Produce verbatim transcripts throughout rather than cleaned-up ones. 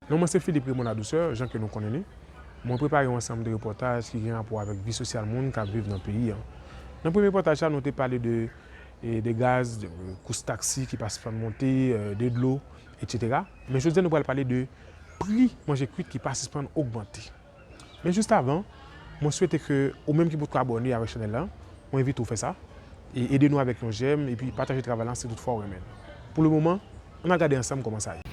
Non mwen se Philippe Raymond Ladouceur, jan ke nou konnen li. Mwen prepare yon ansanm de repòtaj ki gen rapò avèk vi sosyal moun k ap viv nan peyi a. Nan premye repòtaj sa, nou te pale de, e, de gaz, de, e, kous taksi ki pa sispann monte, e, de dlo, etsetera. Men jodi a, nou pral pale de pri manje kwit ki pa sispann ogmante. Men jis avan, mwen swete ke ou menm ki potko abòne avèk chanèl la, mwen envite w fè sa, e ede nou avèk yon jèm, epi pataje travay la si toutfwa w renmen l. Pou le moman, ann al gade ansanm kòman sa ye.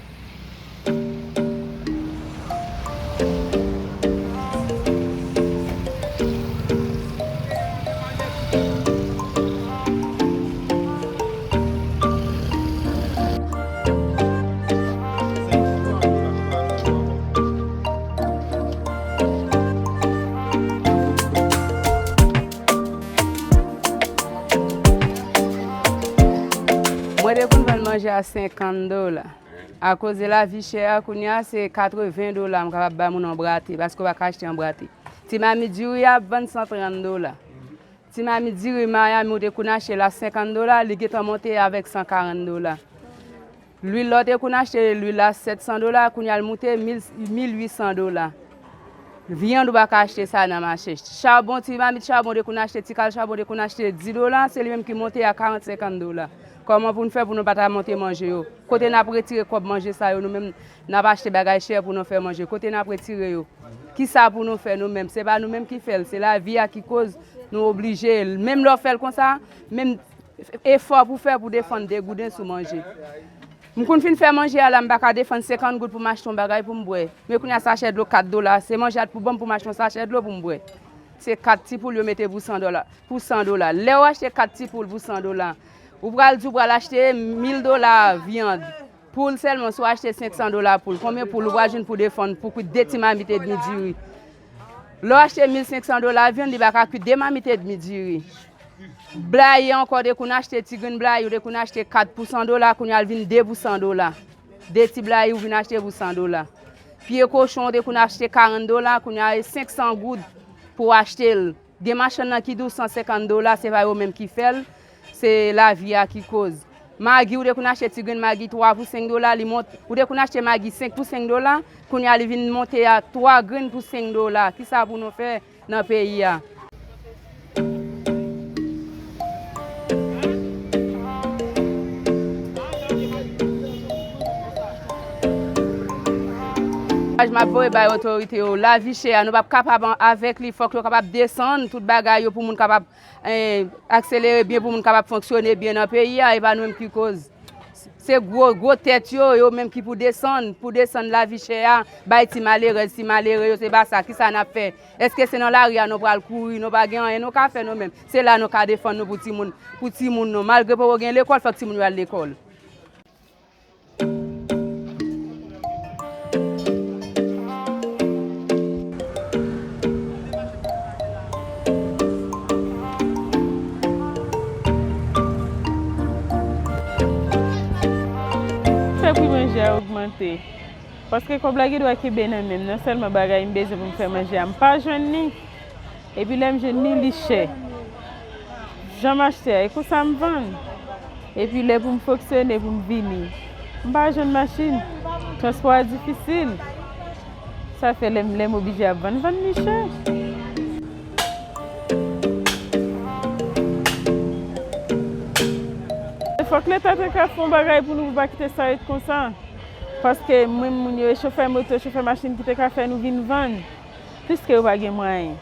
Mwen te konn vann manje a senkant dola. Akoz de lavi chè a, kounye a se katreven dola m kapab bay moun anbrate, paske w pa ka achte anbrate. Ti mamit diri a ap vann san trant dola. Ti mamit diri Miami ou te konn achte l a senkant dola, li gentan monte avèk san karant dola. Lwil la ou te konn achte lwil la sèt san dola, kounye a l moute mil, mil uit san dola. Vyann ou pa ka achte sa nan mache. Chabon, ti mamit chabon ou te konn achte, ti kal chabon ou te konn achte dis dola, se li menm ki monte a karant, senkant dola. Kòman pou n fè pou nou pa ta monte manje yo? Kote n ap retire kòb manje sa yo, nou menm n ap achte bagay chè pou nou fè manje? Kote n ap retire yo? Kisa pou nou fè nou menm? Se pa nou menm ki fè l, se lavi a ki koz nou oblije. Menm lè w fè l konsa, menm efò pou fè pou defann de gouden sou manje. M konn fin fè manje a la, m pa ka defann senkant goud pou m achte yon bagay pou m bwè. Men kounye a sachè dlo kat dola, se manje a t pou ban m pou m achte yon sachè dlo pou m bwè. Se kat ti poul yo mete pou san dola, pou san dola. Lè w achte kat ti poul pou san dola, ou pral di w pral achte mil dola vyann. Poul sèlman, si w achte senk san dola poul, konbyen poul ou pral jwenn pou defann pou kwit de ti mamit edmi diri? Lè w achte mil senk san dola vyann, li pa ka kwit de mamit edmi diri. Blayi ankò, w te konn achte ti grenn blayi, w te konn achte kat pou san dola, kounye a l vin de pou san dola. De ti blayi, w vin achte pou san dola. Pye kochon, w te konn achte karant dola, kounye a e senk san goud pou w achte l. Gen machann nan ki di w san senkant dola, se pa yo menm ki fè l, se lavi a ki koz. Magi, ou te konn achte ti grenn magi twa pou senk dola, li mont, ou te konn achte magi senk pou senk dola, kounye a li vin monte a twa grenn pou senk dola. Kisa pou nou fè nan peyi a? Mesaj m ap voye bay otorite yo, lavi chè a, nou p ap kapab an-, avèk li, fòk yo kapab desann tout bagay yo pou moun kapab, eh, akselere byen, pou moun kapab fonksyone byen nan peyi a, e pa nou menm ki koz. Se gwo, gwo tèt yo, yo menm ki pou desann, pou desann lavi chè a, bay ti malerèz, ti malere yo, se pa sa, kisa n ap fè? Èske se nan lari a nou pral kouri, nou pa gen anyen nou ka fè nou menm? Se la nou ka defann nou pou timoun, pou timoun nou. Malgre poko gen lekòl, fòk timoun yo al lekòl. Fè pri manje a ogmante. Paske kòb la gen dwa kenbe nan men m, non sèlman bagay m bezwen pou m fè manje a, m pa jwenn li. Epi lè m jwenn li, li chè. Jan m achte a, e konsa m vann. Epi lè pou m fonksyone, pou m vini, m pa jwenn machin. Transpò a difisil. Sa fè lè m, lè m oblije ap vann, vann li chè. Fòk Leta te ka fè yon bagay pou nou, pou pa kite sa ret konsa. Paske mwen, moun yo, e chofè moto, chofè machin ki te ka fè nou vin vann. Piske yo pa gen mwayen.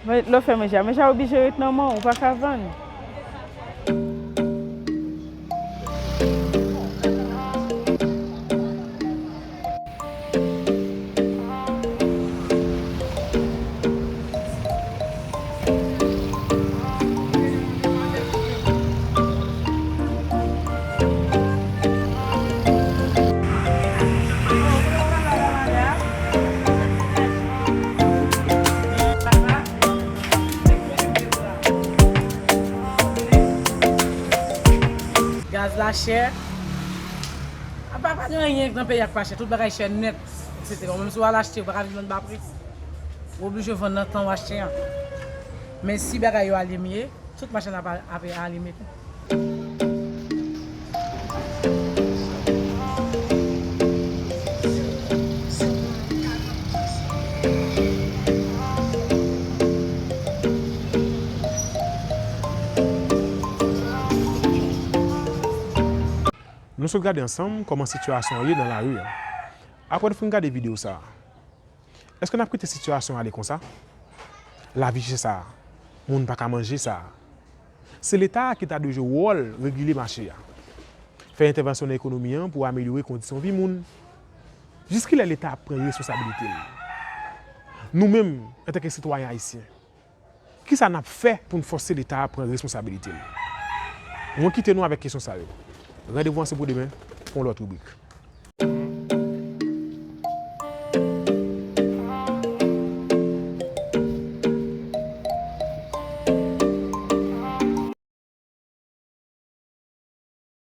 Men lè w fè manje a, manje a oblije ret nan men w, ou pa ka vann. Gaz la chè. Apa pa gen anyen nan peyi a k pa chè. Tout bagay chè nèt, etsetera. Ou menm si w al achte, ou pa ka vin vann ba pri. Ou oblije vann nan tan w achte a. Men si bagay yo ale mye, tout machann ap, ap ale mye tou. Nou sot gade ansanm kòman sitiyasyon an ye nan lari a. Apre n fin gade videyo sa a, èske n ap kite sitiyasyon ale konsa? Lavi chè sa a, moun pa ka manje sa a. Se Leta a ki ta dwe jwe wòl regile mache a, fè entèvansyon nan ekonomi an pou amelyore kondisyon vi moun. Jiskilè Leta ap pran responsabilite l? Nou menm, antanke sitwayen ayisyen, kisa n ap fè pou n fòse Leta a pran responsabilite l? Mwen kite nou avèk kesyon sa yo. Randevou an se pou demen, pou yon lòt ribrik.